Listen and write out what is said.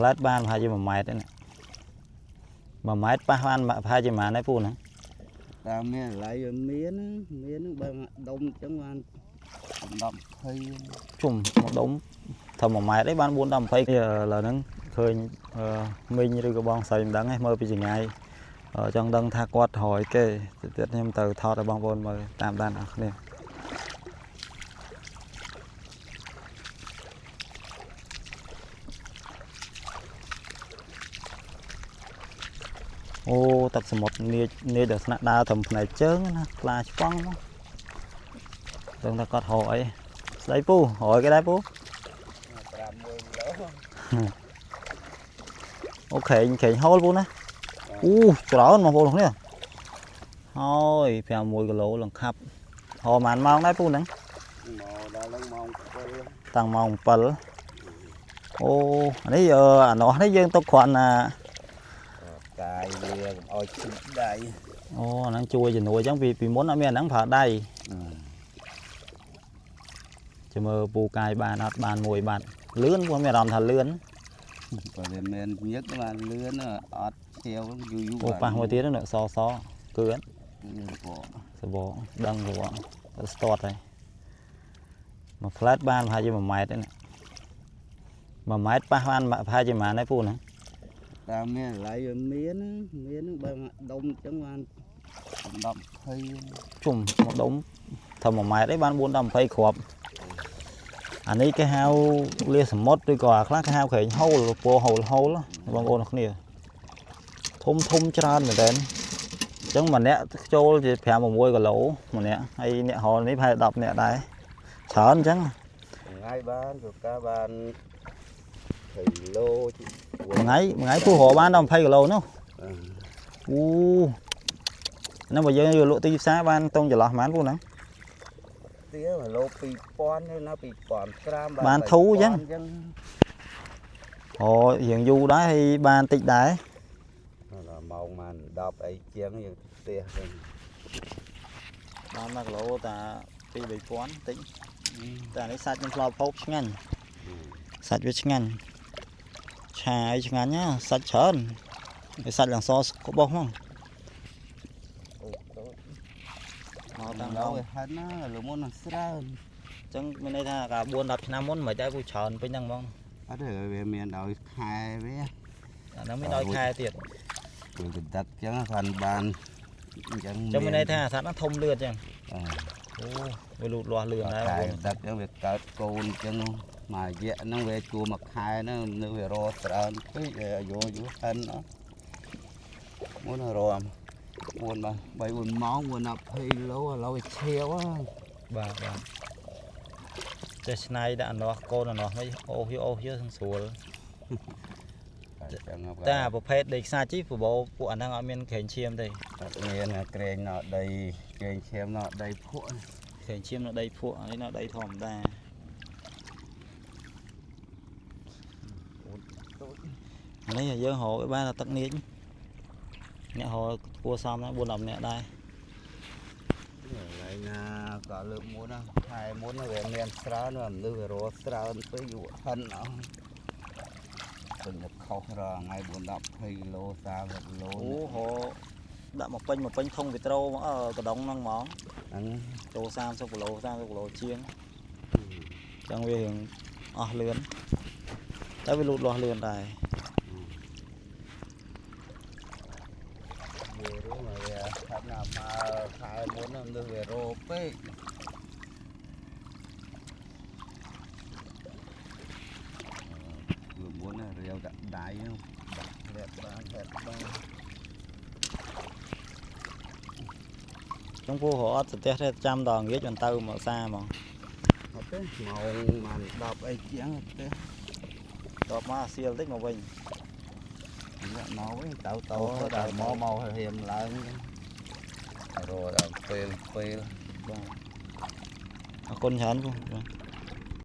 ផ្លែតបានប្រហែលជា1ម៉ែត្រទេណា1ម៉ែត្រប៉ះបានប្រហែលជាប៉ុន្មានដែរពូហ្នឹង តាមមានឥឡូវវាមានមានបើដុំអញ្ចឹងបាន10 20 ជុំមួយដុំធ្វើ1ម៉ែត្រឯងបាន4ដល់20ឥឡូវហ្នឹងឃើញមីងឬក៏បងស្រីមិនដឹងឯងមើលពីចងាយចង់ដឹងថាគាត់រយគេទៀតខ្ញុំទៅថតឲ្យបងប្អូនមើលតាមដានអរគ្នាអូទឹកសមុទ្រនាចនាចដល់ស្នាក់ដើរត្រឹមផ្នែកជើងណាផ្លាឆ្ពង់មកដឹងថាគាត់រកអីស្ដីពូរយគេដែរពូ 5 1គីឡូ អូក្រែងក្រែងហូលពូណាអូច្រើនបងប្អូនគ្នាហើយ5 1គីឡូលង្ខាប់ហោប៉ុន្មានម៉ោងដែរពូហ្នឹង មកដល់ហ្នឹងម៉ោង7 តាំងម៉ោង7អូនេះអានោះនេះយើងទុកគ្រាន់ណា កាយវាកុំឲ្យឈឺដៃ អូអាហ្នឹងជួយជំនួយអញ្ចឹងពីមុនអត់មានអាហ្នឹងប្រើដៃចាំមើលពូកាយបានអត់បានមួយបាត់លឿនពូមានអារម្មណ៍ថាលឿន បើវាមានញឹកបានលឿនអត់ឈាវយូរយូរ អូប៉ះមួយទៀតនោះសសគឺអត់ សប សបដឹងសបទៅស្ទាត់ហើយមួយផ្លែតបានប្រហែលជា1ម៉ែត្រទេណា1ម៉ែត្រប៉ះបានប្រហែលជាប៉ុន្មានដែរពូហ្នឹង តាមមានឥឡូវវាមានមានបើដុំអញ្ចឹងបាន10 20 ជុំមួយដុំធ្វើ1ម៉ែត្រឯងបាន4ដល់20គ្រាប់អានេះគេហៅលាសមុទ្រឬក៏អាខ្លះគេហៅក្រែងហូលពណ៌ហូលហូលបងប្អូនគ្នាធំធំច្រើនមែនតើអញ្ចឹងម្នាក់ចូលជា5 6គីឡូម្នាក់ហើយអ្នកហូលនេះប្រហែល10នាក់ដែរច្រើនអញ្ចឹង ថ្ងៃបានជួកាបាន20គីឡូ មួយថ្ងៃមួយថ្ងៃពូរកបានដល់20គីឡូនោះអូហ្នឹងបើយើងយកលក់ទីផ្សារបានតងចន្លោះប៉ុន្មានពូហ្នឹង ទាគីឡូ2000ទេណា2500 បានធូរអញ្ចឹងអូរៀងយូរដែរហើយបានតិចដែរ ដល់ម៉ោងបាន10អីជាងយើងផ្ទះវិញ បាន1គីឡូតា2 3000តិចតែនេះសាច់ខ្ញុំធ្លាប់ហូបឆ្ងាញ់សាច់វាឆ្ងាញ់ឆាយឆ្ងាញ់ណាសាច់ច្រើនវាសាច់ឡើងសក្បុសហ្មង អូតូច មកតាម ឡូ ឡង វហិនណាលមុននឹងស្រើន អញ្ចឹងមានន័យថាកា4 10ឆ្នាំមុនមិនដែរពូច្រើនពេញហ្នឹងហ្មង អត់ទេវាមានដោយខែវា អាហ្នឹងមានដល់ខែទៀត គឺកដឹកអញ្ចឹងគាត់បានអញ្ចឹង អញ្ចឹងមានន័យថាសត្វហ្នឹងធំលឿនអញ្ចឹងអូវាលូតលាស់លឿនដែរ ខែ បងប្អូន ដឹកអញ្ចឹងវាកើតកូនអញ្ចឹងមួយរយៈហ្នឹងវាជួមួយខែហ្នឹងនៅវារច្រើនពេកយូរយូរហិនអត់មុនរម4 3 4ម៉ោង4 20គីឡូឥឡូវវាឈៀវ បាទបាទចេះឆ្នៃដាក់អន្លាស់កូនអន្លាស់មិនអូសយកអូសយកស្រួលតែប្រភេទដីខ្សាច់ជីប្របោពួកអាហ្នឹងអត់មានក្រែងឈាមទេ អត់មានក្រែងនៅដីក្រែងឈាមនៅដីភក់ ក្រែងឈាមនៅដីភក់អានេះនៅដីធម្មតាអានេះយើងរកឲ្យបានតែទឹកនាចអ្នករកគួរសមដែរ4 10នាក់ដែរ កន្លែងណាក៏លើកមុនណាខែមុនវាមានច្រើនមនុស្សវារស់ច្រើនពេកយូរហិនអស់ពេញទៅខុសរាល់ថ្ងៃ4 10 20គីឡូ30គីឡូ អូរកដាក់មកពេញមកពេញធុងវីត្រូមកអឺកដុងហ្នឹងហ្មង ហ្នឹង ចូល30គីឡូ30គីឡូជាងអញ្ចឹងវារៀងអស់លឿនតែវាលូតលាស់លឿនដែរ វារឿងវាខាត់ណាមកខែមុនមនុស្សវារោពេកវាមុនរាវដាក់ដៃដាក់ធ្លាក់បានធ្លាក់បាន ចឹងពូរកអត់ស្ទះទេចាំដល់ងាកមិនទៅមកសាហ្មង អត់ទេម៉ោងបាន10អីជាងទេ តបមកអាសៀលតិចមកវិញ មកមកវិញទៅទៅដល់មកមកហៀមឡើងរដល់ពេលពេល បាទអរគុណច្រើនពូបាទ